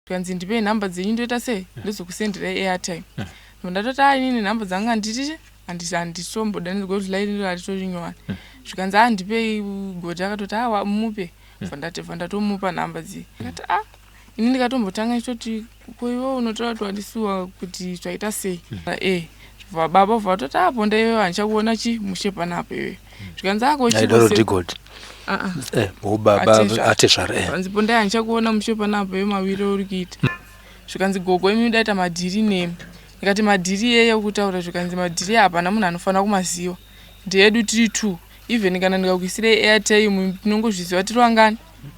Zvikanzi ndipei nhamba dzenyu ndoita sei ndozokusenderai airtime. Ndobva ndatoti ah inini nhamba dzangu handiti handiti handitombodanidzwa kuti line iro haritori nyowani. Zvikanzi ah ndipei Goti akatoti ah mupe. Bva ndati bva ndatomupa nhamba dziye. Ndikati ah ini ndikatombotanga ndichitoti ko iwewe unotaura kuti wandisuwa kuti zvaita sei. Eh bva baba bva vatoti ah ponda iwewe handichakuona chi mushe panapa iwewe. Zvikanzi ah ko chii ko Ah, ah. Eh, baba atezvara eh. Zvikanzi pondai handichakuona mushe panapa iwe mawiro uri kuita. Zvikanzi gogo imi daita madhiri nemi. Ndikati madhiri yeye ukutaura zvikanzi madhiri hapana munhu anofanira kumaziva. Ndeedu tiri two. Even kana ndikakuisirei airtime tinongozviziva tiri vangani?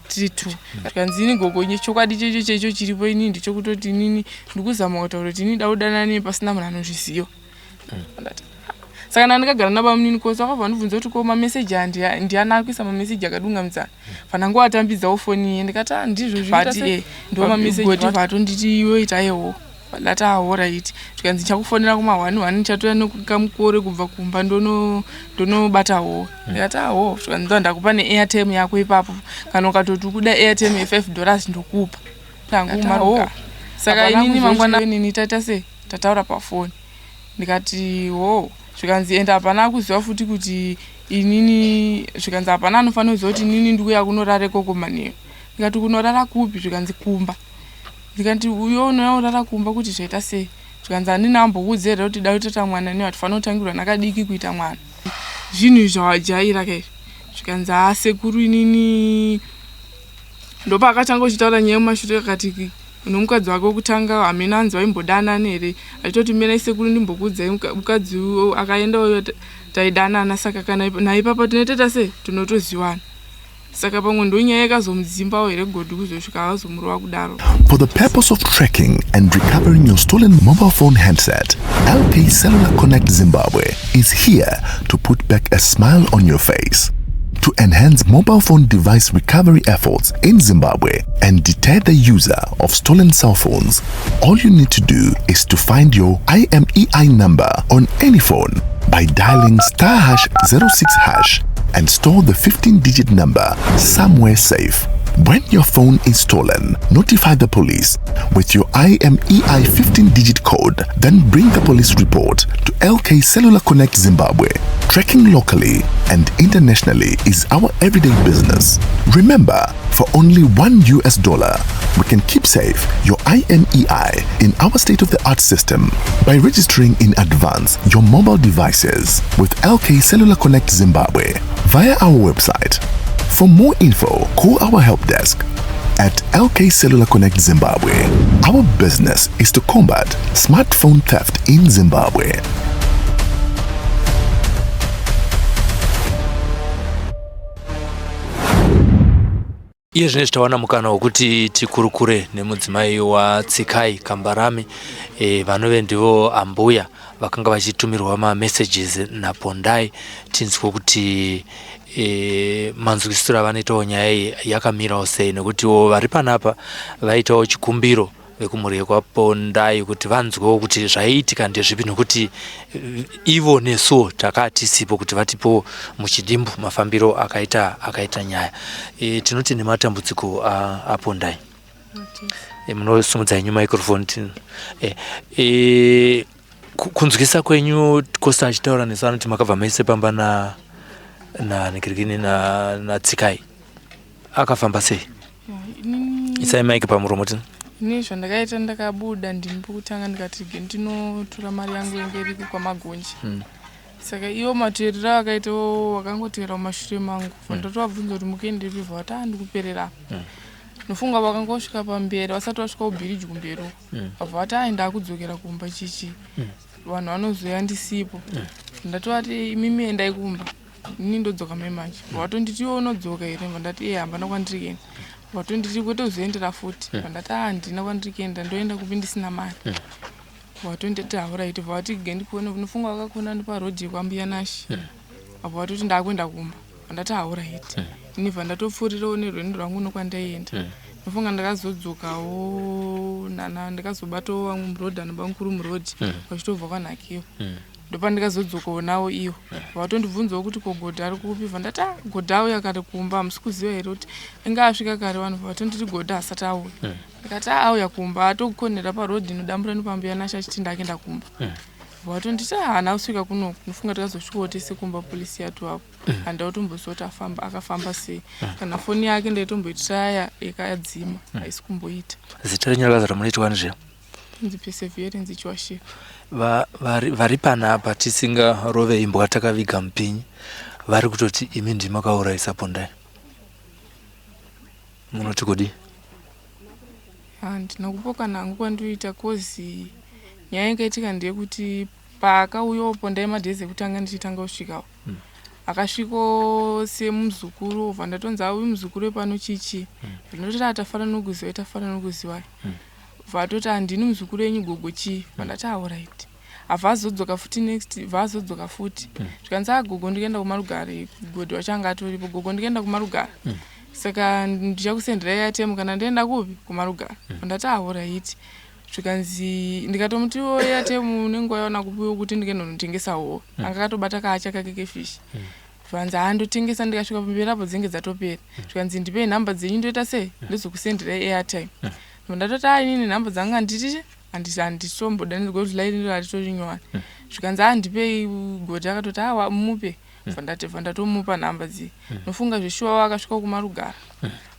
Tiri two. Zvikanzi ini gogo chokwadi checho checho chiripo inini ndechokutoti inini ndikuzama kutaura kuti ini da kudanana nemi pasina munhu anozviziva. Ndati saka ndandikagara nabamunini kosi vakabva vandibvunza kuti ko mameseji aya ndiani akuisa mameseji akadungamidzana vanangoatambidzawo foni iye ndikati ah ndizvo zvati e ndo mameseji vatonditi iwe itaiwo ndati ahoraiti zvikanzi ndichakufonera kuma one one ndichatoya nekamukore kubva kumba ndonobata howe ndikati aho zvikanzi ndo ndakupa neairtime yako ipapo kana ukatoti ukuda airtime ye5 dollars ndokupa ho saka inini mangwana inini taita sei tataura pafoni ndikati hoo zvikanzi ende hapana akuziva futi kuti inini zvikanzi hapana anofanira kuziva kuti inini ndikuya kunorara ikoko manheru ndikati kunorara kupi zvikanzi kumba ndikati uyo unouya kurara kumba kuti zvaita sei zvikanzi handina ambokuudza here kuti da kutoita mwana newe hatifanira kutangirwa nakadiki kuita mwana zvinhu zvawajaira kaizvi zvikanzi haa sekuru inini ndopaakatanga kuchitaura nyaya yemumashure akati nomukadzi wake wekutanga hameno anzi vaimbodanana here achitoti mirai sekuru ndimbokuudzai mukadzi akaenda uyo taidanana saka kana naipapa tinotoita sei tinotoziwana saka pamwe ndonyaya yakazomudzimbawo here godi kuzosvika avazomurova kudaro. For the purpose of tracking and recovering your stolen mobile phone handset, LK Cellular Connect Zimbabwe is here to put back a smile on your face. To enhance mobile phone device recovery efforts in Zimbabwe and deter the user of stolen cell phones, all you need to do is to find your IMEI number on any phone by dialing star hash 06 hash and store the 15-digit number somewhere safe. When your phone is stolen, notify the police with your IMEI 15-digit code, then bring the police report to LK Cellular Connect Zimbabwe. Tracking locally and internationally is our everyday business. Remember, for only $1, we can keep safe your IMEI in our state-of-the-art system by registering in advance your mobile devices with LK Cellular Connect Zimbabwe via our website. For more info, call our help desk at LK Cellular Connect Zimbabwe. Our business is to combat smartphone theft in Zimbabwe. Iye zvino tawana mukana wekuti tikurukure nemudzimai waTsikai Kambarami e, vanove ndivo ambuya vakanga vachitumirwa mamessages naPondai tinzwe kuti e, manzwisiro avanoitawo nyaya iyi yakamirawo sei nekutiwo vari panapa vaitawo chikumbiro vekumhuri yekwaPondai kuti vanzwewo kuti zvaiitika ndezvipi nekuti eh, ivo nesuwo takaa tisipo kuti vatipowo muchidimbu mafambiro akaita akaita nyaya e, tinoti nematambudziko aPondai e, munosimudza henyu microphone e, e, kunzwisa kwenyu Costa achitaura nesu anoti makabva mese pamba na na nikirikini na naTsikai akafamba sei? Isai maiki pamuromo tini. Ini zvandakaita ndakabuda ndini pokutanga ndikati rege ndinotora mari yangu yenge iri kwamagonji. Saka ivo mateerero avakaita vakangoteera mumashure mangu. Ndotovabvunza kuti mukuendepi vati ah ndikuperera apa. Nofunga vakangosvika pamberi vasati vasvika kubhiriji kumberi uko. Vabva vati ah ndakudzokera kumba chichi. Vanhu vanozoya ndisipo. Ndatovati imimi endai kumba. Ini ndodzoka mai manje. Vatonditi iwe unodzoka here? Ndati iye hapana kwandiri kuenda. Vatonditi kwete uzoendera futi. Ndati ah handina kwandiri kuenda ndoenda kupi ndisina mari. Vatonditi hauraiti vati gendikuone unofunga vakakuona ndiparodhi yekwambuya Nashe. Vabva vatoti ndakuenda kumba. Ndati hauraiti. Ini bva ndatopfuurirawo nerwendo rwangu nokwandaienda. Ndofunga ndakazodzokawo nana ndakazobatawo vamwe murodhi anobamukuru murodhi vachitobva kwanhakiwa. Ndopandikazodzokawo nawo iwo. Vatondibvunzawo kuti ko Godha ari kupi, bva ndati ah Godha auya kare kumba, hamusi kuziva here kuti inga asvika kare vanhu vatonditi Godha asati auya. Ndikati ah auya kumba atokonera paroad inodambura nepambuya Nashe achiti ndakuenda kumba. Vatonditi ah haana kusvika kunoku, ndofunga tikazosvikawo tese kumba polisi yatovapo. Handina kutomboziva kuti afamba akafamba sei. Kana foni yake ndaitomboitraya ikadzima haisi kumboita. Zita renyu rakazara munoitwa nezve? Inzi Perseverance Chiwashira. Va, vari, vari panapa tisingarove imbwa takaviga mupinyi vari kutoti imi ndimi makaurayisa Pondai. Munoti kudii? Handina kupokana hangu kwandinoita coz nyaya yakaitika ndeyekuti paakauyawo Pondai madays ekutanga ndichitanga kusvikawo akasviko semuzukuru obva ndatonzi auyi muzukuru wepano chichi ndinototi atafara nokuziva tafara nokuzivai Bva atoti handini muzukuru wenyu gogo chii bva ndati ahorit abva azodzoka futi next bva azodzoka futi zvikanzi a gogo ndikuenda kumarugare godhi wacho anga atoripo gogo ndikuenda kumarugare saka ndichakusenderai airtime kana ndaenda kupi kumarugare bva ndati ahorit zvikanzi ndikatomutiwo airtime nenguva yaona kupiwa kuti ndikuenda kunotengesa hove anga akatobata kaacha kake kefish Zvikanzi haa ndotengesa ndikasvika pamberi apo dzinenge dzatopera. Zvikanzi ndipei nhamba dzenyu ndoita sei ndozokusenderai airtime. Ndobva ndatoti haa inini nhamba dzangu handiti handiti handitombodanirwa kuti line iro haritori nyowani. Zvikanzi haa ndipei Goti akatoti haa mupe. Bva ndati bva ndatomupa nhamba dziye. Ndofunga zveshuwa akasvika kumarugara.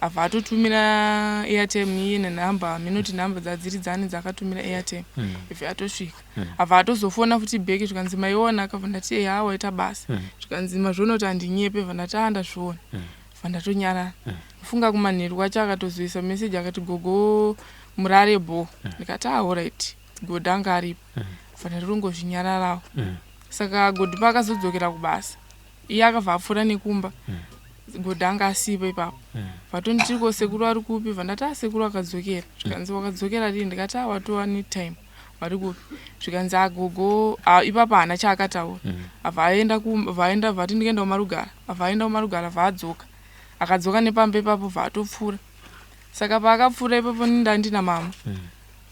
Abva atotumira airtime iye nenhamba hameno kuti nhamba dzadziri dzani dzaakatumira airtime. Ibva yatosvika. Abva atozofona futi back zvikanzi maiona akabva ndati eya waita basa zvikanzi mazviona kuti handinyepe bva ndati aa ndazviona bva ndatonyarara ndofunga kumanheru kwacho akatozoisa message akati gogo murare bho ndikati ah alright godhi anga aripo bva ndatongozvinyararawo saka godhi paakazodzokera kubasa iye akabva apfuura nekumba godhi anga asipo ipapo vatonditi ko sekuru ari kupi bva ndati ah sekuru akadzokera zvikanzi wakadzokera rii ndikati ah watova netime vari kupi zvikanzi agogo ah, ipapo haana chaakataura abva aenda vaenda vati ndikaenda kumarugara abva aenda kumarugara bva adzoka akadzoka nepamba ipapo bva atopfuura saka paakapfuura ipapo ndandina mama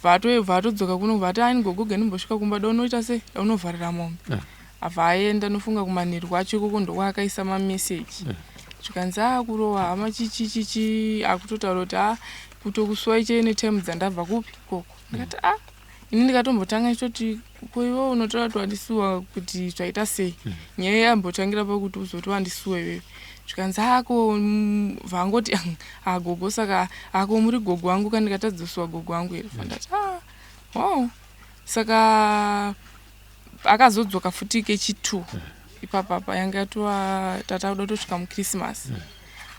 bva atodzoka kuno bva ati aini gogo gendimbosvika kumba daunoita sei daunovharira mombe abva aenda nofunga kumanheru kwacho ikoko ndokwaakaisa mameseji zvikanzi akurohwa hama chichichichi akutotaura kuti a kutokusuwai chei netime dzandabva kupi ikoko ndikati a ini ndikatombotanga ndichitoti ko iwe unotaura kuti wandisuwa kuti zvaita sei nyaya yambotangira pakuti uzoti wandisuwa iwewe zvikanzi ako vangoti agogo saka ako muri gogo wangu ka ndikatadzosuwa gogo wangu here ndati a oh saka akazodzoka futi kechi2 ipapapa yanga yatova tatakuda kutosvika muchristmas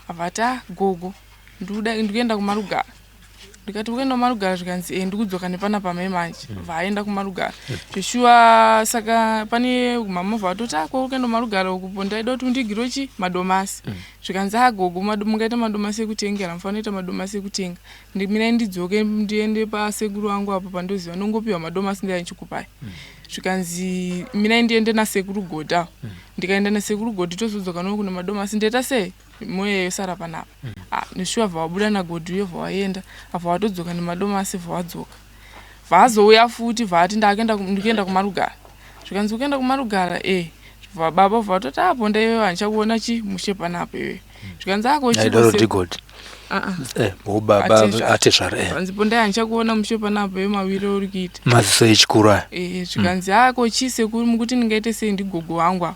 abva ati a gogo ndikuenda kumarugara ndikati ukuenda kumarugara zvikanzi e ndikudzoka nepanapa mai manje vaenda kumarugara zveshuwa saka pane mama vatoti ako ukuenda kumarugara uku po ndaida kuti undigirwe chi madomasi zvikanzi agogo mungaita madomasi ekutengera mufanira kuita madomasi ekutenga mirai ndidzoke ndiende pasekuru wangu apo pandoziva ndongopiwa madomasi ndaya ndichikupai zvikanzi mirai ndiende nasekuru gota ndikaenda nasekuru goti tozodzoka no kune madomasi ndoita sei moyo yosara panapa ah, neshuwa bva wabuda nagodhi uyo bva waenda abva watodzoka nemadomasi bva wadzoka bva azouya futi bva ati ndakuenda ndikuenda kumarugara zvikanzi ukuenda kumarugara e bva baba bva watoti apo ndaiwewe handichakuona chi mushe panapa iwewe zvikanzi ako Aidaro ndigodi. Baba atezvara. Zvikanzi pondai handichakuona mushe panapa iwe mawiro uri kuita Maziso echikuru aya. e zvikanzi ako chi sekuru mukuti ndingaite sei ndigogo wangu ava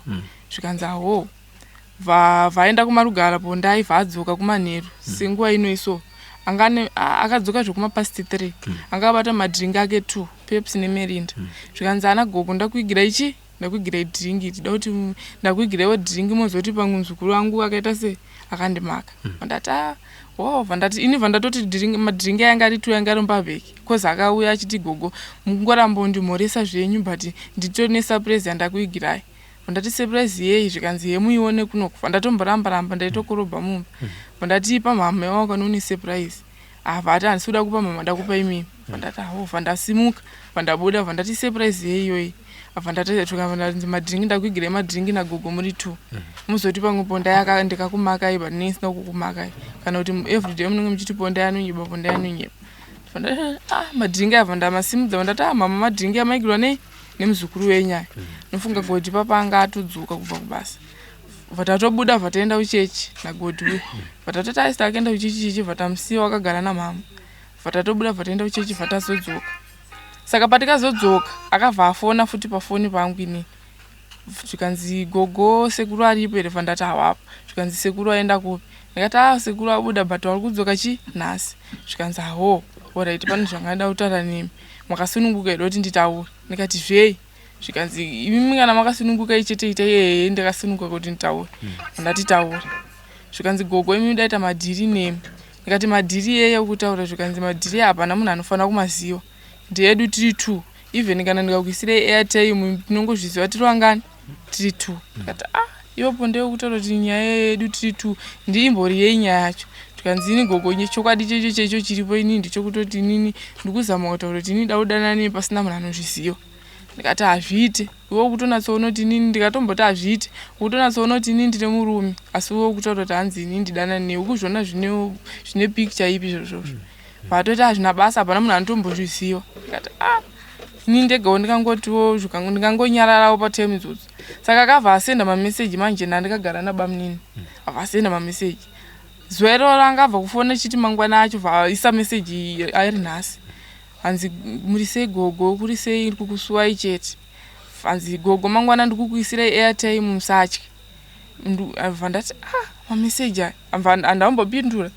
zvikanzi aho vaenda kumarugara pondai bvaadzoka kumanheru senguva ino iso angane akadzoka zvekumapast 3 anga abata madrink ake 2 Pepsi neMirinda zvikanzi ana gogo ndakuigira ichi ndakuigirai drink iri da kuti ndakuigiraiwo drink mozoti pamwe muzukuru wangu akaita sei akandimaka ndati a wo vandati ini vandatoti madrink anga ari two anga ari mubabheki cause akauya achiti gogo mungoramba undimhoresa zvenyu but nditori nesurprise yandakuigirai vandati surprise yei zvikanzi hemuione kunoku vandatomboramba ramba ndaitokorobha mumba vandati ipa mhama wako kanoni surprise ah vati handisi kuda kupa mhama ndakupa imimi vandati aho vandasimuka vandabuda vandati surprise yei iyoyi vandati madrink ndakuigirai madrink nagogo muri two muzoti pamwe pondai ndikakumakai but ndinenge ndisina kukumakai kana kuti everyday munenge muchiti pondai anonyepa pondai anonyepa ah madrink aya vandamasimudza vandati ah mama madrink amaigirwa nei Nemuzukuru wenyu aya. Nofunga Godi papa anga atodzoka kubva kubasa. Bva tatobuda bva taenda kuchechi naGodi uya. Bva tatoti aisi takaenda kuchechi chechi bva tamusiya wakagara namama. Bva tatobuda bva taenda kuchechi bva tazodzoka. Saka patikazodzoka akabva afona futi pafoni pangu inini. Zvikanzi gogo sekuru aripo here bva ndati havapo. Zvikanzi sekuru aenda kupi? Ndikati ah sekuru abuda but vari kudzoka chi nhasi. Zvikanzi ahoo horaiti pane zvangada kutaura nemi. Makasununguka here kuti nditaure? Ndikati zvei? Zvikanzi imimi kana makasununguka ichete itai ehe ndakasununguka kuti nditaure. Ndati taura. Zvikanzi gogo imimi daita madhiri nemi. Ndikati madhiri yeye ukutaura zvikanzi madhiri hapana munhu anofanira kumaziva. Ndeedu tiri two. Even kana ndikakuisirei airtime tinongozviziva tiri vangani? Tiri two. Ndikati ah ivopo ndeyekutaura kuti nyaya yedu tiri two ndiimbori yei nyaya yacho. Zvikanzi ini gogo chokwadi checho checho chiripo inini ndechekutoti inini ndikuzama kutaura kuti inini dakudanana nemi pasina munhu anozviziva. Ndikati hazviite iwe ukutonatsoona kuti inini ndikatomboti hazviite ukutonatsoona kuti inini ndine murume asi iwe ukutaura kuti hanzi inini ndidanane newe ukuzviona zvine zvine picture ipi izvozvozvo. Vatoti hazvina basa hapana munhu anotombozviziva. Ndikati ah ini ndegawo ndikangotiwo ndikangonyararawo patime idzodzo. Saka akabva asenda mameseji manje ndandikagara nabamunini. Abva asenda mameseji. Zuva iroro anga abva kufona achiti mangwana acho bva aisa meseji ari nhasi. Hanzi muri sei gogo kuri sei ndiri kukusuwai chete. Hanzi gogo mangwana ndiri kukuisirai airtime musatye. Bva ndati ah mameseji aya handambopindura.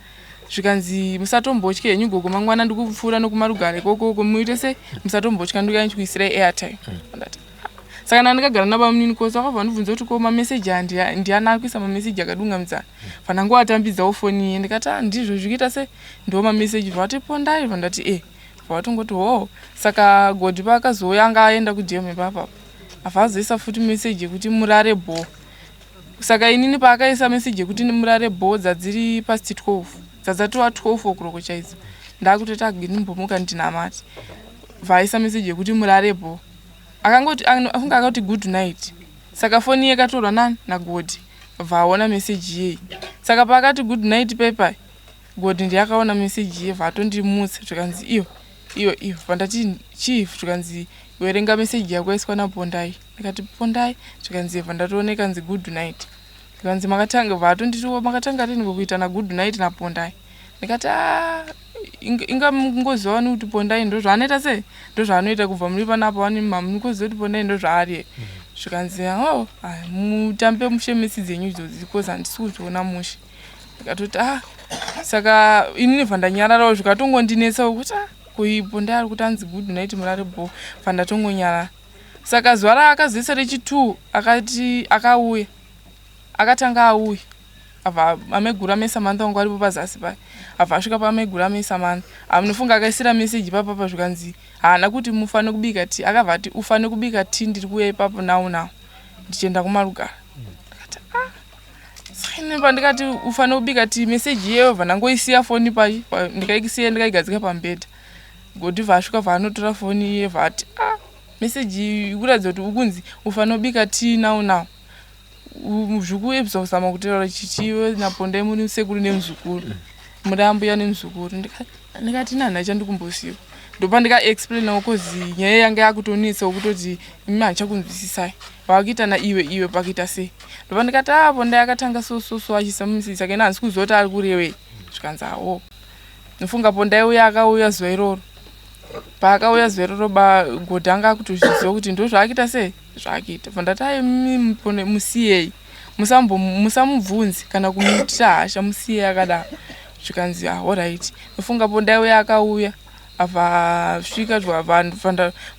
Zvikanzi musatombotye henyu gogo mangwana ndiri kupfuura nekumarugare ikokoko muite sei musatombotya ndikuya ndichikuisirai airtime. Ndati ah. Saka ndandikagara nabamunini kosi vakabva vandibvunza kuti ko mameseji aya ndiani akuisa mameseji akadungamidzana. Bva ndangovatambidzawo foni iye ndikati ah ndizvo zvikuita sei ndo mameseji bva vati pondai bva ndati eh bva vatongoti hoo saka Godi paakazouya anga aenda kudhem ipapa abva azoisa futi meseji yekuti murare bho saka inini paakaisa meseji yekuti murare bho dzadziri past 12 dzadzatova 12 o'clock chaidzo ndakutoti agindimbomuka ndinamati bva aisa meseji yekuti murare bho akangoti afunga akati good night saka foni yakatorwa nani naGodi bva aona meseji iyeyi saka paakati good night pepai Godi ndiye akaona meseji iye bva atondimutsa zvikanzi iyo iyo iyo bva ndati chii zvikanzi werenga meseji yako yaiswa napondai ndikati pondai zvikanzi bva ndatoona ikanzi good night zvikanzi makatanga bva atonditiwo makatanga rini kuita na good night napondai ndikati a inga mungoziva wani kuti pondai ndo zvaanoita sei ndo zvaanoita kubva muri panapa wani mamungoziva kuti pondai ndo zvaari zvikanzi oh mutambe mushe mesi dzenyu idzodzi because handisi kuzviona mushe ndikatoti ah saka inini bva ndanyararawo zvikatongondinetsawo kuti ah kuipo ndari kuti anzi good night murare bho bva ndatongonyarara saka zuva raakazoisa rechi2 akati akauya akatanga auya abva amegura mesamantha wangu aripo pazasi paya abva asvika pamegura mesamantha amunofunga akaisira meseji papapa zvikanzi haana kuti mufane kubika tii akabva ati ufane kubika tii ndiri kuuya ipapo now now ndichienda kumarugara ndikati ah saka ini pandikati ufane kubika tii meseji iyeyo bva ndangoisiya foni pai ndikaisiya ndikaigadzika pamubhedha Godi bva asvika bva anotora foni iye bva ati ah meseji iyi ikuratidza kuti ukunzi ufane kubika tii now now zvikuebza kuzama kutaura chichiwe napondai muri sekuru nemuzukuru muri ambuya nemuzukuru ndikati nani achandikumbosiwa ndopandikaexplainawo cause nyaya yanga yakutonetsawo kutoti imi handichakunzwisisai vakuita na iwe iwe pakuita sei ndopandikati a pondai akatanga so so so achisa mumisi saka ina handisi kuziva kuti ari kurevei zvikanzi awo nofunga pondai uya akauya zuva iroro paakauya zuva iroro godhi anga akutozviziva kuti ndo zvaakuita sei zvaakuita bva ndati ai musiyei musamubvunzi kana kumuitira hasha musiyei akadaro zvikanzi alright nofunga pondai uya akauya abva svika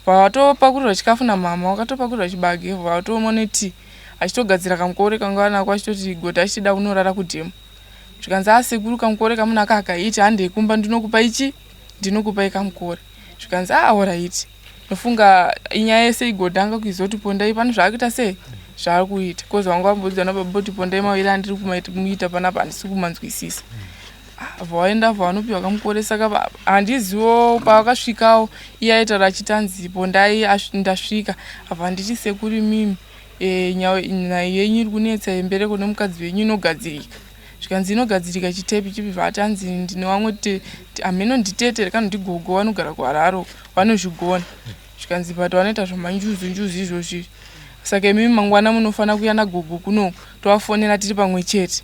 vatopakurirwa chikafu namama vakatopakurirwa chibage vatomwa netii achitogadzira kamukore kanga anako achitoti goti achida kunorara kudhemu zvikanzi asekuru kamukore kamuna kakaiti handei kumba ndinokupa ichi ndinokupai kamukore zvikanzi a alright nofunga inyaya yese igodhanga kuiziva kuti pondai pano zvaakuita sei zvaari kuita cause vanga vamboudza nababa kuti pondai maviri andiri kumuita panapa handisi kumanzwisisa vaenda vanopiwa kamukore saka handiziwo pavakasvikawo iye aitaura achiti anzi pondai ndasvika abva handiti sekuru imimi e, nyaya yenyu iri kunetsa yembereko nemukadzi wenyu inogadzirika zvikanzi inogadzirika chitepi chipi bva anzi ndine vamwe hameno nditete kana ndigogo vanogara kuhararo vanozvigona. Zvikanzi but vanoita zvamanjuzu njuzu izvozvi. Saka imimi mangwana munofanira kuuya nagogo kuno tovafonera tiri pamwe chete.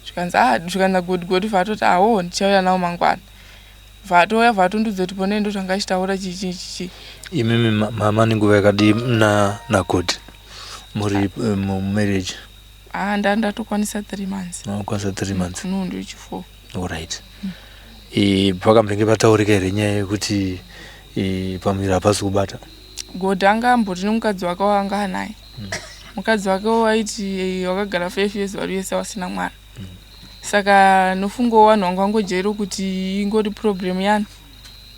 Zvikanzi ah zvikanzi naGodi Godi vatoti awo ndichauya navo mangwana. Vatouya vatondiudza kuti pona ndozvanga achitaura chii chii chii. Imimi mama nenguva yakadii na naGodi muri mumarriage? Ah ndatokwanisa 3 months. Makwanisa 3 months. No ndoichi 4. Alright. E, pakambenge pataurika here nyaya yekuti e, pamuviri hapasi kubata? Godi anga amboti nemukadzi wake waanga anaye. Mukadzi wake waiti wakagara 5 years vari vese vasina mwana. Saka nofungawo vanhu vanga vangojaira kuti ingori problem yani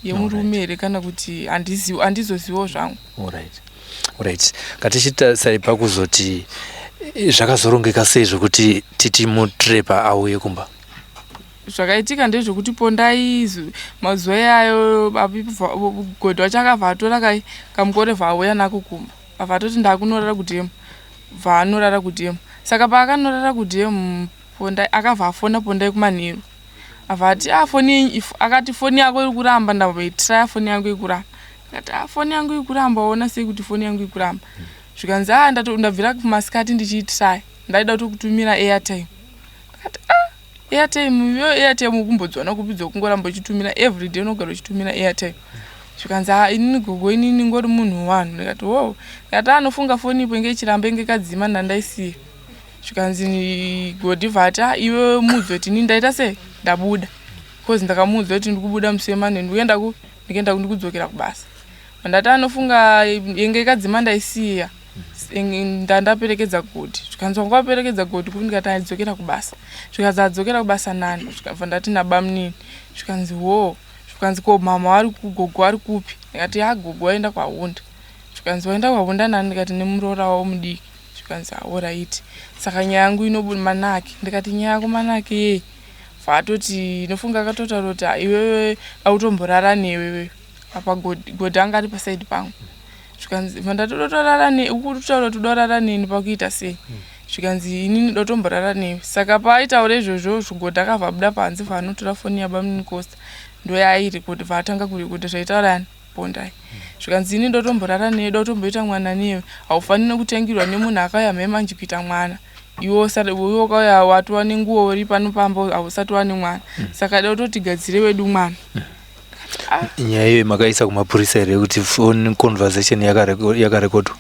yemurume here kana kuti handizoziviwo zvangu. Alright. Alright. Ngatichitasai pakuzoti zvakazorongeka sei zvekuti titi mutrepa auye kumba? Zvakaitika ndezvekuti Pondai mazuva iyayo Godi wacho akabva atora kamukore bva auya nako kumba. Abva atoti ndakunorara kudhemu. Bva anorara kudhemu. Saka paakanorara kudhemu Pondai akabva afona Pondai kumanheru. Abva ati ah foni akati foni yako iri kuramba ndamboitraya foni yangu iri kuramba. Ndikati ah foni yangu iri kuramba waona sei kuti foni yangu iri kuramba. Zvikanzi ah ndabvira kumasikati ndichiitraya ndaida kutokutumira airtime. Ndikati ah airtime iyo airtime ukumbodziwana kupi dzokungoramba uchitumira everyday unogara uchitumira airtime. Zvikanzi ah inini gogo inini ngori munhu wevanhu. Ndikati wo ndikati ah nofunga foni ipo inge ichiramba inge kadzima ndandaisiya. Zvikanzi Godi bva ati ah iwe muudze kuti inini ndaita sei ndabuda. Cause ndakamuudza kuti ndikubuda musi weMonday ndikuenda ku ndikuenda ndikudzokera kubasa. Ndati anofunga inge ikadzima ndaisiya ndandaperekedza Godi. Zvikanzi wanga waperekedza Godi kupi ndikati adzokera kubasa. Zvikanzi adzokera kubasa nani? Zvikabva ndati nabamunini. Zvikanzi wo. Zvikanzi ko mama vari kugogo vari kupi? Ndikati ha gogo vaenda kwahunda. Zvikanzi waenda kwahunda nani? Ndikati nemuroora wavo mudiki. Zvikanzi alright. Saka nyaya yangu inobuda manake. Ndikati nyaya yako manake yei? Vatoti nofunga akatotaura kuti iwewe automborara newewe. Apa Godi anga ari pasaidi pangu. Zvikanzi ndatotorara ne ukutaura kuti udorara neni pakuita sei? Zvikanzi inini dotomborara newe. Saka paaitaura izvozvo Godi akabva abuda panze bva anotora foni yabamunini Costa ndoyaairekodha bva atanga kurekodha zvaitaura ani Pondai. Zvikanzi ini ndotomborara newe dotomboita mwana newe. Haufaniri kutengirwa nemunhu akauya mhai manje kuita mwana. Iwe wakauya watova nenguo uri pano pamba hausati wane mwana. Saka dototigadzire wedu mwana. Nyaya iyoyo makaisa kumapurisa here kuti phone conversation yakarekodwa?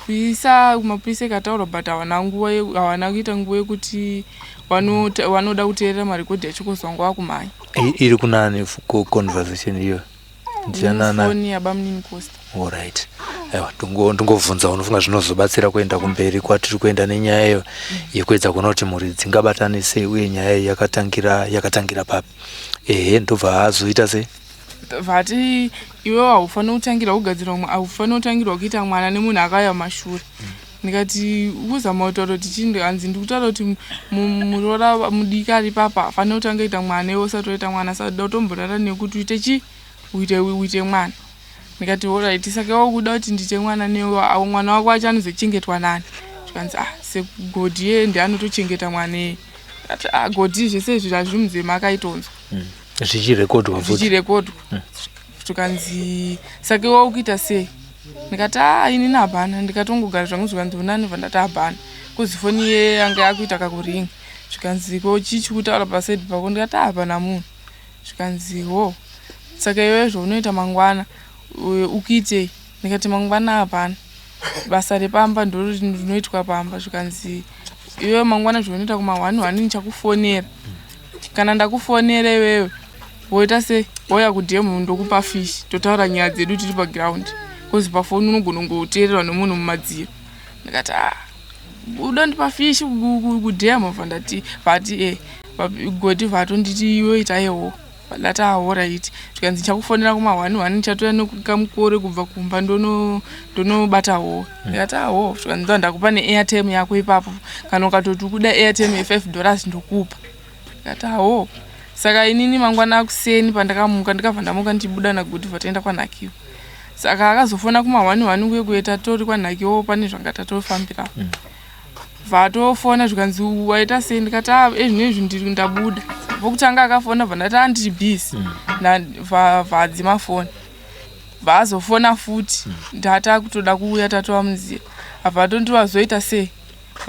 Kuisa kumapurisa ikataurwa but havana nguva havana kuita nguva yekuti vanoda kuteerera marekodhi acho cause vanga vakumhanya. Iri kunani conversation iyoyo? Ndianana? Foni yabamunini Costa. Alright. Aiwa, ndingovhunza unofunga zvinozobatsira kuenda kumberi kwatiri kuenda nenyaya iyo yekuedza kuona kuti mhuri dzingabatane sei uye nyaya iyi yakatangira papi. Ehe, ndobva azoita sei? Vati iwewe haufaniri kutangira kugadzira haufaniri kutangirwa kuita mwana nemunhu akauya mumashure. Ndikati kuzama kutaura kuti chii ndikanzi ndikutaura kuti muroora mudiki ari papa haafaniri kutanga kuita mwana iwe usati waita mwana saka ndoda kutomborara newe kuti uite chii uite mwana. Ndikati alright saka iwe ukuda kuti ndiite mwana newe mwana wako wacho anozochengetwa nani? Zvikanzi ah seGodi iye ndiye anotochengeta mwana iyeye. Ndikati ah Godi zvese izvi hazviri munzeve make aitonzwa. Zvichirekodwa futi. Zvichirekodwa. Zvikanzi saka iwe ukuita sei? Ndikati ah inini hapana ndikatongogara zvangu zvikanzi unani bva ndati hapana. Kozi foni iye yanga yakuita kakuringa. Zvikanzi ko chii chikutaura pasaidi pako ndikati hapana munhu. Zvikanzi ho saka iwewe zvaunoita mangwana ukuitei? Ndikati mangwana hapana. Basa repamba ndorinoitwa pamba zvikanzi iwewe mangwana zvaunoita kuma 1 1 ndichakufonera. Kana ndakufonera iwewe woita sei wouya kudhemu ndokupa fish totaura nyaya dzedu tiri paground kozi pafoni unogona kungoteererwa nemunhu mumadziro. Ndikati ah udondipa fish kudhemu bva ndati vati eh Godi vatonditi iwe ita yewo ndati alright zvikanzi ndichakufonera kuma 1 1 ndichatouya nekamukore kubva kumba ndonobata howe ndikati aho zvikanzi ndo ndakupa neairtime yako ipapo kana ukatoti ukuda airtime ye5 dollars ndokupa ndikati aho saka inini mangwana akuseni pandakamuka ndikabva ndamuka ndichibuda naGodi bva taenda kwanhakiwa saka akazofona kuma 1 1 kuye kuye tatori kwanhakiwa pane zvanga tatofambira vatofona zvikanzi waita sei ndikati ah ezvinezvi ndiri ndabuda vokutanga akafona bva ndati ah ndiri busy vhadzima foni. Vaazofona futi hmm. Ndata kutoda kuuya tatova munzira, abva atonditi wazoita sei?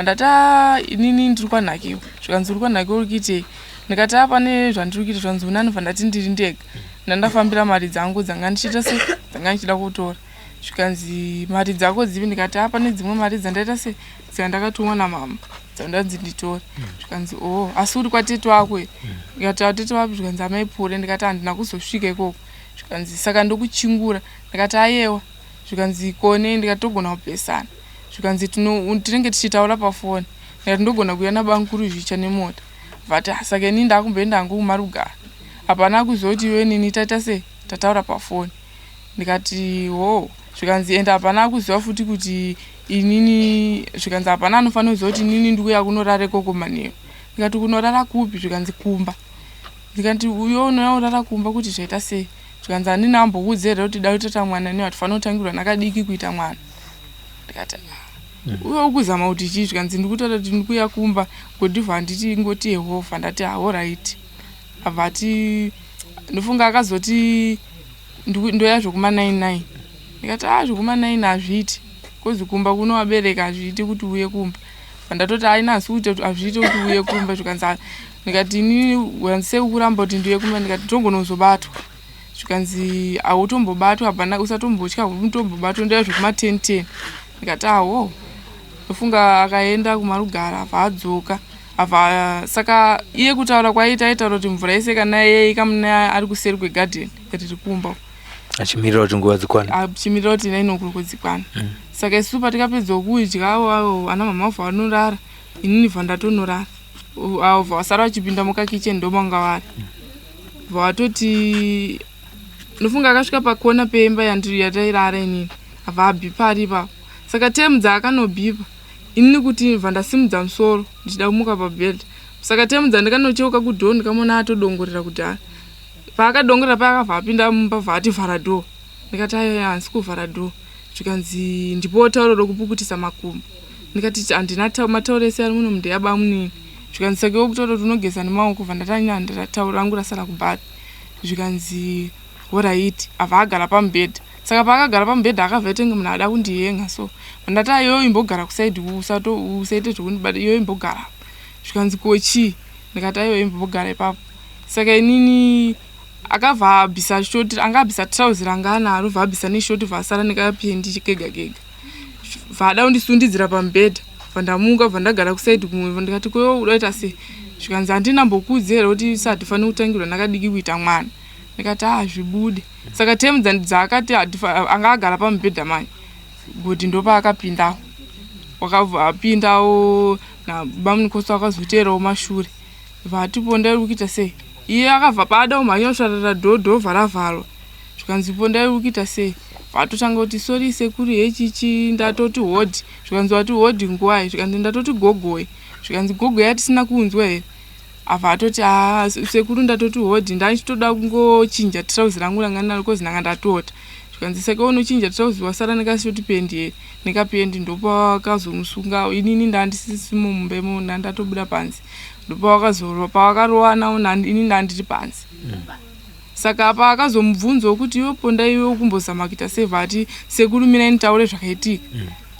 Ndati ah, inini ndiri kwanhakiwa. Zvikanzi uri kwanhakiwa uri kuitei? Ndikati a pane zvandiri kuita. Zvanzi unani? Bva ndati ndiri ndega, ndandafambira mari dzangu dzanga ndichiita se dzanga ndichida kutora. Zvikanzi mari dzako dzipi? Ndikati a pane dzimwe mari dzandaita se dzandakatumwa namama dzandanzi nditore. Zvikanzi o oh, asi uri kwatete wako here? Ndikati atete wapi? Zvikanzi amaipure. Ndikati handina kuzosvika ikoko. Zvikanzi saka ndokuchingura. Ndikati ayewa. Zvikanzi kone? Ndikati togona kupesana. Zvikanzi tinenge tichitaura pafoni. Ndikati ndogona kuuya nabamukuru zvicha nemota. Vati ah, saka ini ndakumboenda hangu kumarugara, hapana kuzoti iwe nini taita sei tataura pafoni. Ndikati ho. Zvikanzi ende hapana kuziva futi kuti inini, zvikanzi hapana anofanira kuziva kuti inini ndikuya kunorara ikoko manheru. Ndikati kunorara kupi? Zvikanzi kumba. Ndikati uyo unouya kurara kumba kuti zvaita sei? Zvikanzi handina ambokuudza here kuti da kutoita mwana newe hatifanira kutangirwa nakadiki kuita mwana. Ndikati ah, uyo ukuzama kuti chii? Zvikanzi ndikutaura kuti ndikuya kumba godivha handiti ngoti yehovha. Ndati ahorit. Abva ati ndofunga akazoti ndoya zvekuma 99. Ndikati a zvekuma 9 hazviiti kozi kumba kuno vabereka hazviiti kuti uye kumba. Ndatoti aina asi kuita kuti hazviiti kuti uye kumba. Zvikanzi ndikati inini wanzi sei ukuramba kuti ndiuye kumba? Ndikati tongonozobatwa. Zvikanzi hautombobatwa, hapana usatombotya utombobatwa, ndoya zvekuma 10 10. Ndikati aho. Ndofunga akaenda kumarugara abva adzoka abva saka iye kutaura kwaiita aitaura kuti mvura yese kana yeika ari kuseri kwegadheni riri kumba. Achimirira kuti nguva dzikwane. Achimirira kuti 9 o'clock dzikwane. Saka isu patikapedza kudya avo ana mama vabva vanorara, inini bva ndatonorara. Avo bva vasara vachipinda mukakicheni ndomanga vari. Bva vatoti ndofunga akasvika pakona peimba yandiri yatairara inini abva abhipa ari ipapo. Saka temu dzaakanobhipa inini kuti bva ndasimudza musoro ndichida kumuka pabed. Saka temu dzandikanocheuka kudhoo ndikamuona atodongorera kudhara. Paakadongorera paya akabva apinda mumba bva ati vhara dhoo. Ndikati aiwa handisi kuvhara dhoo. Zvikanzi ndipowo tauro rokupukutisa makumbo. Ndikati handina matauro ese ari muno ndeyabamunini. Zvikanzi saka iwe kutaura kuti unogeza nemaoko bva ndati aiwa handina tauro rangu rasara kubath. Zvikanzi horaiti abva agara pamubhedha. Saka paakagara pamubhedha akabva aita kunge munhu ada kundiyenga so. Ndati aiwa imbogara kusaidhi usaite zvekundibata iwe imbogara. Zvikanzi ko chii? Ndikati aiwa imbogara ipapo. Saka inini akabva abvisa shoti, anga abvisa trouser ranga anaro bva abvisa neshoti bva asara nekapendi kega kega. Bva ada kundisundidzira pamubhedha bva ndamuka bva ndagara kusaidhi kumwe ndikati ko iwe uda kuita sei? Zvikanzi handina mbokuudza here kuti isu hatifaniri kutangirwa nakadiki kuita mwana. Ndikati hazvibude. Saka temu dzaakati anga agara pamubhedha manje Godi ndopaakapindawo. Wakabva apindawo nabamunikosi akazoteerawo mashure. Vati Pondai uri kuita sei? Iye akabva paada kumhanya kusvarara dhoo dhoo bva ravharwa. Zvikanzi Pondai uri kuita sei? Vatotanga kuti sorry sekuru hechichi ndatoti hodhi. Zvikanzi wati hodhi nguwai? Zvikanzi ndatoti gogoi. Zvikanzi gogoi yatisina kunzwa here? Abva atoti haa sekuru ndatoti hodhi ndachitoda kungochinja tirauzi rangu ranga ndinaro kozi ndanga ndatota. Zvikanzi saka unochinja tirauzi wasara nekashoti pendi here? Nekapendi ndopavakazomusunga inini ndandisisimo mumba imomo ndandatobuda panze. Ndopavakazorova pavakarovana ini ndandiri panze. Saka apa akazomubvunzawo kuti iwe Ponda iwe ukumbozama kuita sei vati sekuru mirai nditaure zvakaitika.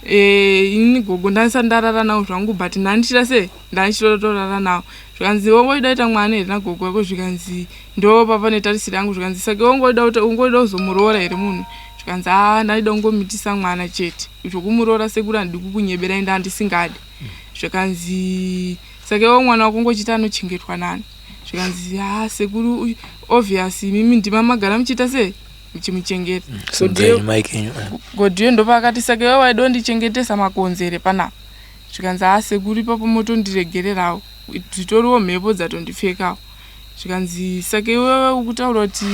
Eh, inini gogo ndandisati ndarara nawo zvangu but ndandichida sei ndandichitotorara nawo. Zvikanzi wangoida kuita mwana here nagogo wako zvikanzi ndo papa netarisiro yangu zvikanzi saka wangoida kuti ungoida kuzomuroora here munhu zvikanzi haa ndaida kungomitisa mwana chete zvokumuroora sekuru handidi kukunyeberai ndandisingadi. Zvikanzi saka iwe mwana wako ungochiti anochengetwa nani? Zvikanzi haa sekuru obvious imimi ndima magara muchiita sei muchimuchengeta. Simudzai mic yenyu. Godhiyo ndopaakati saka iwe waida kundichengetesa makonzo here panapa? Zvikanzi haa sekuru ipapo motondiregererawo dzitoriwo mhepo dzatondipfekawo. Zvikanzi saka iwewe ukutaura kuti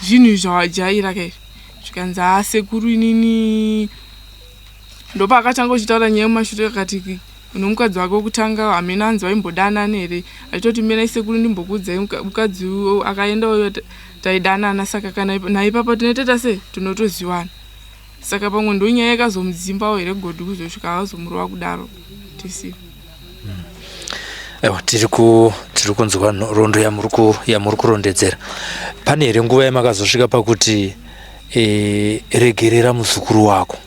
zvinhu zvawajaira ka izvi? Zvikanzi haa sekuru inini ndopaakatanga kuchitaura nyaya yemumashure akati nomukadzi wake wekutanga hameno anzi vaimbodanana here achitoti mirai sekuru ndimbokuudzai mukadzi akaenda uyo taidanana saka kana naipapa tinoita sei tinotoziwana. Saka pamwe ndonyaya yakazomudzimbawo here Godi kuzosvika azomurova kudaro tisi. Aiwa tiri ku tiri kunzwa nhoroondo yamuri ku yamuri kurondedzera. Pane here nguva yamakazosvika pakuti E, regerera muzukuru wako.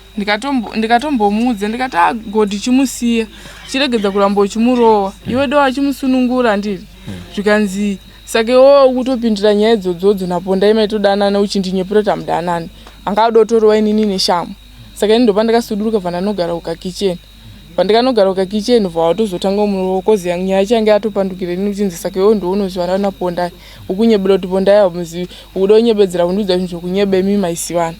Ndikatombomuudza ndikati ah God chimusiya chiregedza kuramba uchimurowa iwe do achimusunungura handiri zvikanzi saka iwewe ukutopindira nyaya idzodzodzo napondai maitodanana uchindinyepera kuti hamudanani anga adotorova inini neshamu saka ini ndopandakasuduruka bva ndanogara kukakicheni Pandikanogara kukakitchen bva watozotanga kumurowa coz nyaya yacho yanga yatopandukira ini uchinzi saka iwewe ndiwe unozivana naPondai ukunyebera kuti Pondai haumuzivi ukuda kunyebedzera kundiudza zvinhu zvekunyeba imi maisivana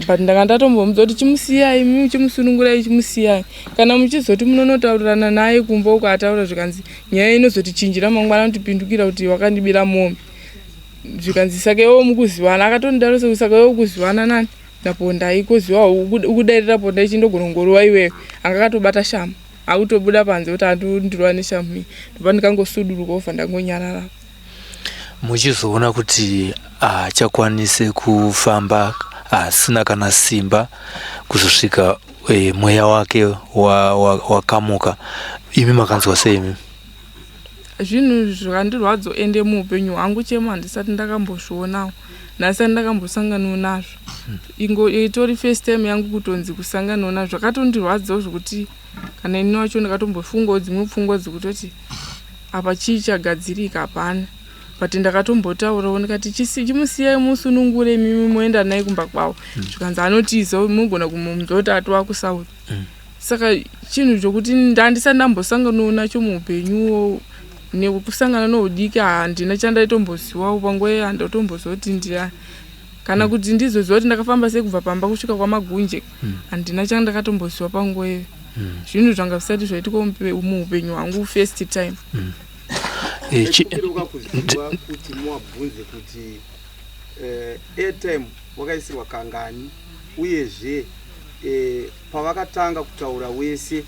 but ndanga ndatombomuudza kuti chimusiyai imi chimusunungurai chimusiyai kana muchizoti munonotaurirana naye kumba uko ataura zvikanzi nyaya inozotichinjira mangwana anotipindukira kuti wakandibira mombe zvikanzi saka iwewe mukuzivana akatondidaro saka iwewe ukuzivana nani Napondai koziva ukudairira Pondai chindogorongorova iwewe anga akatobata shamu akutobuda panze kuti andondirova neshamu iyi ndopa ndikangosuduruka obva ndangonyarara. Muchizoona kuti haachakwanise kufamba asina kana simba kuzosvika e, mweya wake wakamuka wa, wa imi makanzwa sei imi? Zvinhu zvakandirwadzo ende muupenyu hwangu chemo handisati ndakambozvionawo ndasati ndakambosanganawo nazvo ingo itori first time yangu kutonzi kusanganawo nazvo zvakatondirwadzawo zvekuti kana ini wacho ndakatombofungawo dzimwe pfungwa dzekutoti apa chii chagadzirika hapana but ndakatombotaurawo ndikati chimusiyai musunungure imimi moenda naye kumba kwavo zvikanzi anotiza munogona kumunzwa kuti atova kusouth Saka chinhu chokuti ndandisati ndambosanganawo nacho muupenyuwo nekusangana noudiki handina chandaitombozivawo panguva iyoyo handatomboziva kuti ndiani kana kuti ndizoziva kuti ndakafamba sei kubva pamba kusvika kwamagunje handina chandakatomboziva panguva iyoyo zvinhu zvanga zvisati zvaitika muupenyu hwangu first time. Ndaikumbirawo kakuziva kuti muwabvunze kuti airtime wakaisirwa kangani uyezve pavakatanga kutaura wese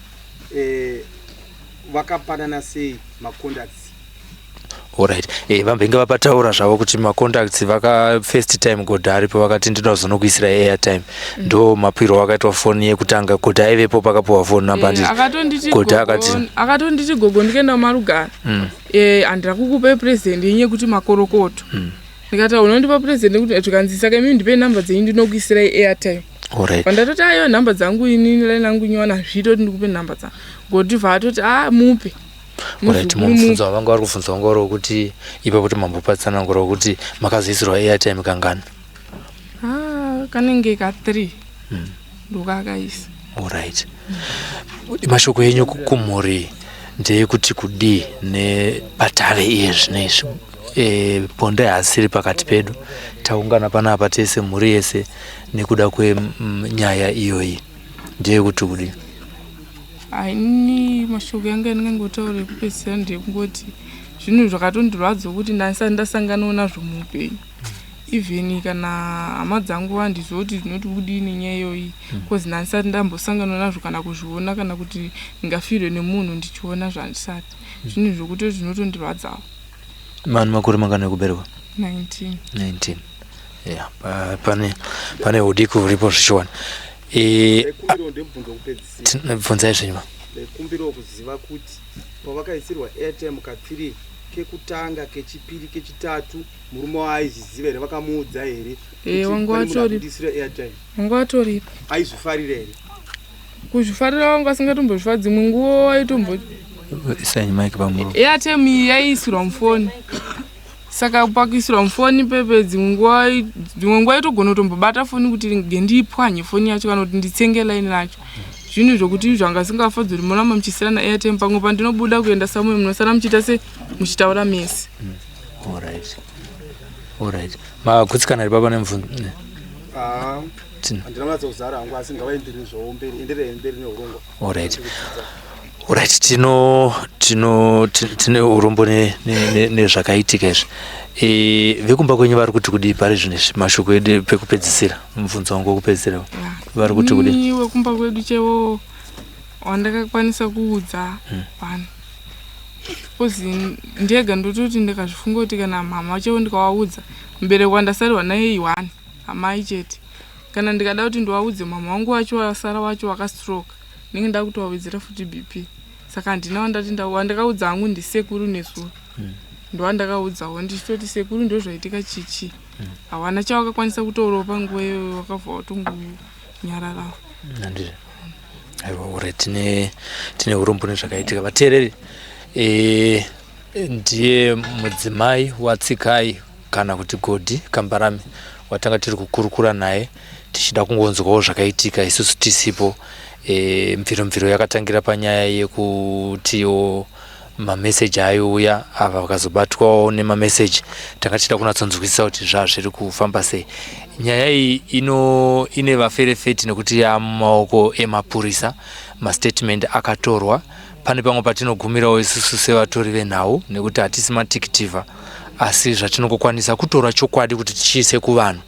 vakapanana sei macontacts. Alright. Eh, vambenge vapataura zvavo kuti macontacts vaka first time Godha aripo vakati ndinoda kuzonokuisira airtime. Ndo mapirwo wakaitwa foni yekutanga Godha aivepo pakapiwa phone number Eh, handiti. akatonditi Godha gogo akati akatonditi gogo ndikaenda kumarugara eh, handira kukupa present yenyu yekuti makorokoto Ndikati unondipa present kuti zvikanzi saka imi ndipei number dzenyu ndinokuisirai airtime. Alright. Pandatoti ayo number dzangu ini line langu nywana hazviite kuti ndikupe number dzangu. Godivha atoti ah mupe. Alright, Muzukuru mupe. mubvunzo wavanga vari kubvunza wanga uri wekuti ipapo kuti mambopatsanangura wekuti makazoisirwa airtime kangani? Ah kanenge ka 3. Ndokakaisa. Alright. Mashoko enyu kumhuri ndeyekuti kudii nepatave iye zvino izvi e, Pondai haasiri pakati pedu taungana panapa tese mhuri yese nekuda kwenyaya iyoyi ndeyekuti kudii? Ini mashoko yangu yandingangotaura ekupedzisira ndeyekungoti zvinhu zvakatondirwadza kuti ndasati ndasanganawo nazvo muupenyu even kana hama dzangu handizive kuti dzinoti kudii nenyaya iyoyi bcause ndandisati ndambosangana nazvo kana kuzviona kana kuti ndingafirwe nemunhu ndichiona zvandisati zvinhu zvekuti zvinotondirwadzawo. Mani makore mangani ekuberekwa? 19. 19. Yeah, pane pane hudiki huripo zvichiwana. Eh, Ndaikumbirawo ndemubvunzo wekupedzisira. bvunzai zvenyu ma. Ndaikumbirawo kuziva kuti pavakaisirwa airtime ka3 kekutanga, kechipiri, kechitatu murume waaizviziva here vakamuudza here Eh, wangu kuti pane munhu atori- akundisira airtime Wanga watoripo. aizvifarira here? Kuzvifarira wanga asingatombozvifa dzimwe nguva waitombo Isai mic pamuromo. Airtime iyi yaiisirwa mufoni. Saka pakuisirwa mufoni pepe dzimwe nguva dzimwe nguva aitogona kutombobata foni kuti ngendipwanye foni yacho kana kuti nditsenge line racho. Zvinhu zvokuti zvanga zvisingafadzi kuti moramba muchisirana airtime pamwe pandinobuda kuenda somewhere munosara muchiita se muchitaura mese. Alright. Alright. Magutsikana here baba nemubvunzo? Ah, handina kunatsa kuzara hangu asi ngavaenderere zvavo mberi enderere mberi neurongwa. Alright. Alright, tino tino tine urombo nezvakaitika ne, ne, izvi. E, vekumba kwenyu vari kuti kudii pari zvino izvi mashoko edu pekupedzisira mubvunzo wangu wekupedzisira vari kuti kudii? Wekumba kwedu chaiwo wandakakwanisa kuudza pano Coz ndega ndototi ndikazvifunga kuti kana mhamha chaivo ndikavaudza mubereki wandasarirwa naye i one amai chete. Kana ndikada kuti ndivaudze mhamha vangu vacho vasara vacho vakastroka ndinenge ndakutovawedzera futi BP. Saka handina wandati wandakaudza hangu ndisekuru nezuro ndovandakaudzawo ndichitoti sekuru ndozvaitika chii chii. Hawana chavakakwanisa kutaurawo panguva iyoyo, vakabva watongonyararawo. Handizvo. Aiwa, ure tine tine urombo nezvakaitika vateereri. E, ndiye mudzimai waTsikai kana kuti Godi Kambarami watanga tiri kukurukura naye tichida kungonzwawo zvakaitika isusu tisipo. E, mviro mviro yakatangira panyaya yekutiwo mameseji aiuya ava vakazobatwawo nemameseji. Tanga tichida kunatsonzwisisa kuti zvazviri kufamba sei. Nyaya iyi ino ine vaferefeti nekuti yamumaoko emapurisa, mastatement akatorwa. Pane pamwe patinogumirawo isusu sevatori venhau nekuti hatisi matikitivha, asi zvatinongokwanisa kutora chokwadi kuti tichiise kuvanhu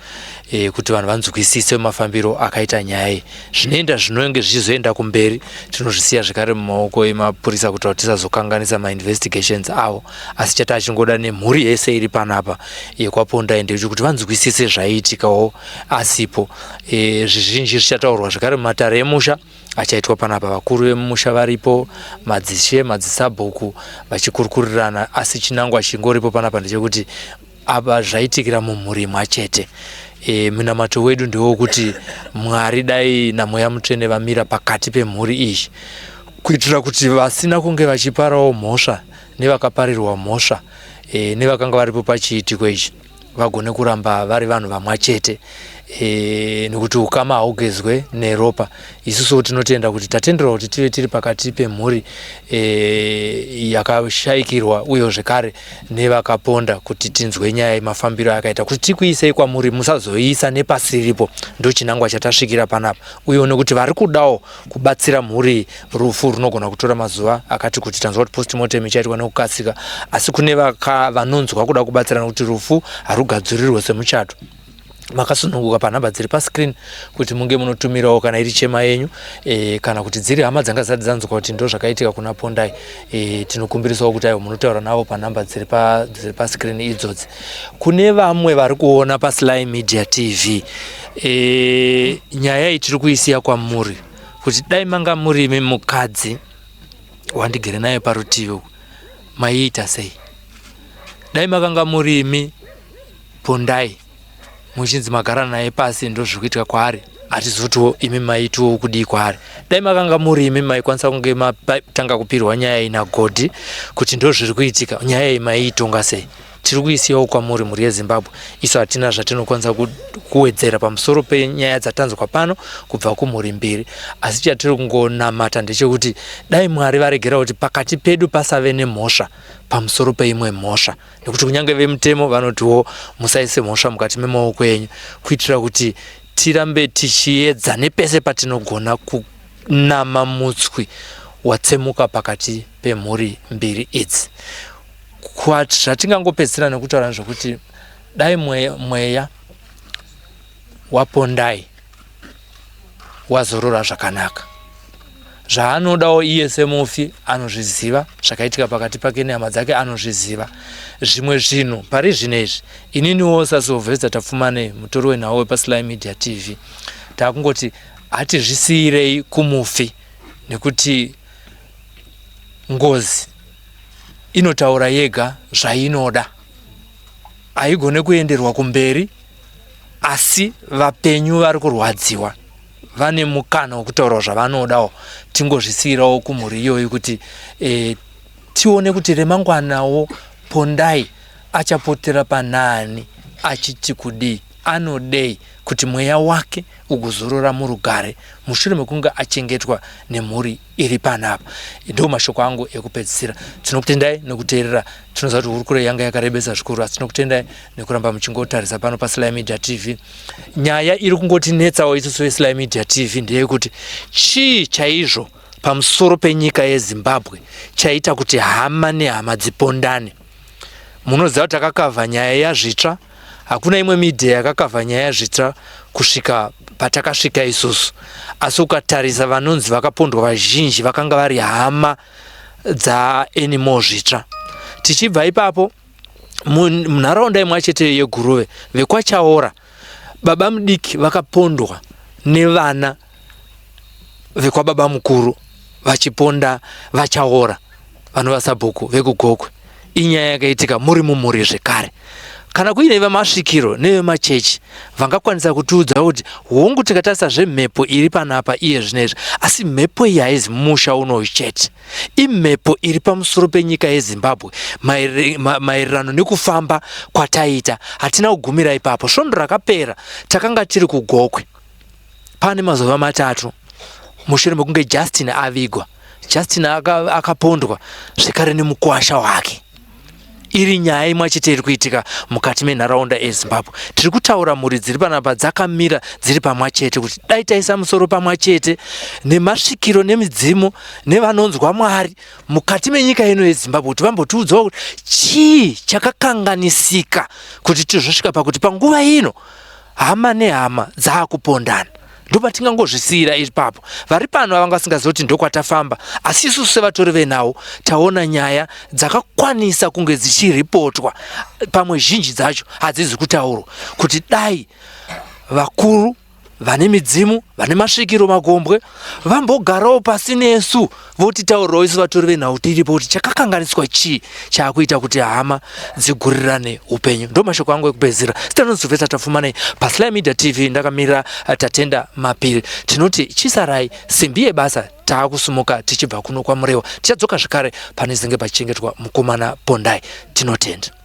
e, kuti vanhu vanzwisise mafambiro akaita nyaya iyi. Zvinoenda zvinonge zvichizoenda kumberi tinozvisiya zvekare mumaoko emapurisa kuitira kuti tisazokanganisa mainvestigations avo. Asi chati achingoda nemhuri yese iri panapa yekwaPondai ndechekuti vanzwisise zvaiitikawo asipo. E, zvizhinji zvichataurwa zvekare mumatare emusha achaitwa panapa, vakuru vemumusha varipo, madzishe, madzisabhuku vachikurukurirana. Asi chinangwa chingoripo panapa ndechekuti apa zvaitikira mumhuri imwa chete. E, munamato wedu ndewokuti Mwari dai naMweya Mutsvene vamira pakati pemhuri iyi kuitira kuti vasina kunge vachiparawo mhosva nevakaparirwa mhosva e, nevakanga varipo pachiitiko ichi vagone kuramba vari vanhu vamwa chete e, nekuti ukama haugezwe neropa. Isusuwo tinotenda kuti tatenderwa kuti tive tiri pakati pemhuri e, yakashaikirwa uye zvekare nevakaponda kuti tinzwe nyaya yemafambiro akaita kuti tikuisei kwamuri musazoiisa nepasiripo. Ndochinangwa chatasvikira panapa, uye nekuti vari kudawo kubatsira mhuri. Rufu runogona kutora mazuva akati kuti, tanzwa kuti postmortem ichaitwa nekukasika, asi kune vanonzwa kuda kubatsira nekuti rufu harugadzirirwe semuchato, makasununguka panhamba dziri pascreen kuti munge munotumirawo kana iri chema yenyu e, kana kuti dziri hama dzanga dzati dzanzwa kuti ndo zvakaitika kuna Pondai. E, tinokumbirisawo kuti aiwa munotaura navo panhamba dziri pa dziri pascreen idzodzi. Kune vamwe vari kuona paSly Media TV, e, nyaya iyi tiri kuisiya kwamuri kuti dai manga murimi mukadzi wandigere naye parutivi uku maiita sei? Dai makanga murimi Pondai muchinzi magara naye pasi ndozviri kuitika kwaari, hatizotiwo imi maitiwo kudii kwaari? Dai makanga muri imi maikwanisa kunge matanga kupirwa nyaya iyi naGodhi kuti ndozviri kuitika, nyaya iyi maiitonga sei? Tiri kuisiyawo kwamuri mhuri yeZimbabwe. Isu hatina zvatinokwanisa kuwedzera pamusoro penyaya dzatanzwa pano kubva kumhuri mbiri, asi chatiri kungonamata ndechekuti dai Mwari varegera kuti pakati pedu pasave nemhosva pamusoro peimwe mhosva, nekuti kunyange vemutemo vanotiwo musaise mhosva mukati memaoko enyu, kuitira kuti tirambe tichiedza nepese patinogona kunama mutswi watsemuka pakati pemhuri mbiri idzi. Zvatingangopedzisira nekutaura nezvekuti dai mweya waPondai wazorora zvakanaka. Zvaanodawo iye semufi anozviziva, zvakaitika pakati pake nehama dzake anozviziva. Zvimwe zvinhu pari zvino izvi, ininiwo saSylvester Tapfumane, mutori wenhau wepaSly Media TV, takungoti hatizvisiyirei kumufi nekuti ngozi inotaura yega zvainoda, haigone kuenderwa kumberi. Asi vapenyu vari kurwadziwa vane mukana wekutaurawo zvavanodawo. Tingozvisiyirawo kumhuri iyoyi kuti e, tione kuti remangwanawo Pondai achapotera panaani achiti kudii, anodei kuti mweya wake ugozorora murugare mushure mekunge achengetwa nemhuri iri panapa. Ndo mashoko angu ekupedzisira. Tinokutendai nekuteerera. Tinoziva kuti hurukuro yanga yakarebesa zvikuru, asi tinokutendai nekuramba muchingotarisa pano paSly Media TV. Nyaya iri kungotinetsawo isusu veSly Media TV ndeyekuti chii chaizvo pamusoro penyika yeZimbabwe chaita kuti hama nehama dzipondane? Munoziva kuti takakavha nyaya yaZvitsva, hakuna imwe media yakakavha nyaya yaZvitsva kusvika patakasvika isusu. Asi ukatarisa vanonzi vakapondwa vazhinji vakanga vari hama dzaAnymore Zvitsva. Tichibva ipapo, munharaunda imwe chete yeGuruve, vekwaChaora, baba mudiki vakapondwa nevana vekwababa mukuru vachiponda vaChaora vanova sabhuku vekuGokwe. Inyaya yakaitika muri mumhuri zvekare. Kana kuine vemasvikiro nevemachechi vangakwanisa kutiudza kuti hongu tikatarisa zvemhepo iri panapa iye zvinezvi, asi mhepo iyi haizi musha unoyu chete, imhepo iri pamusoro penyika yeZimbabwe maererano nekufamba kwataita. Hatina kugumira ipapo. Svondo rakapera takanga tiri kuGokwe pane mazuva matatu mushure mekunge Justin avigwa. Justin akapondwa zvekare nemukwasha wake. Iri nyaya imwe chete iri kuitika mukati menharaunda eZimbabwe. Tiri kutaura mhuri dziri panapa dzakamira dziri pamwa chete kuti dai taisa musoro pamwa chete nemasvikiro nemidzimu nevanonzwa Mwari mukati menyika ino yeZimbabwe kuti vambotiudzawo kuti chii chakakanganisika kuti tizosvika pakuti panguva ino hama nehama dzaakupondana. Ndopatingangozvisiyira ipapo. Vari pano vanga vasingazivi kuti ndokwatafamba, asi isusu sevatori venhau taona nyaya dzakakwanisa kunge dzichiripotwa, pamwe zhinji dzacho hadzizi kutaurwa kuti dai vakuru vane midzimu vane masvikiro magombwe vambogarawo pasi nesu votitaurirawo isu vatori venhau tiripo kuti chakakanganiswa chii chaakuita kuti hama dzigurirane upenyu. Ndo mashoko angu ekupedzisira. Zita rinonzi Sylvester Tapfumanei paSly Media TV, ndakamira Tatenda Mapiri. Tinoti chisarai simbi yebasa, taakusumuka tichibva kuno kwaMurewa. Tichadzoka zvekare pane zinge pachichengetwa mukomana Pondai. Tinotenda.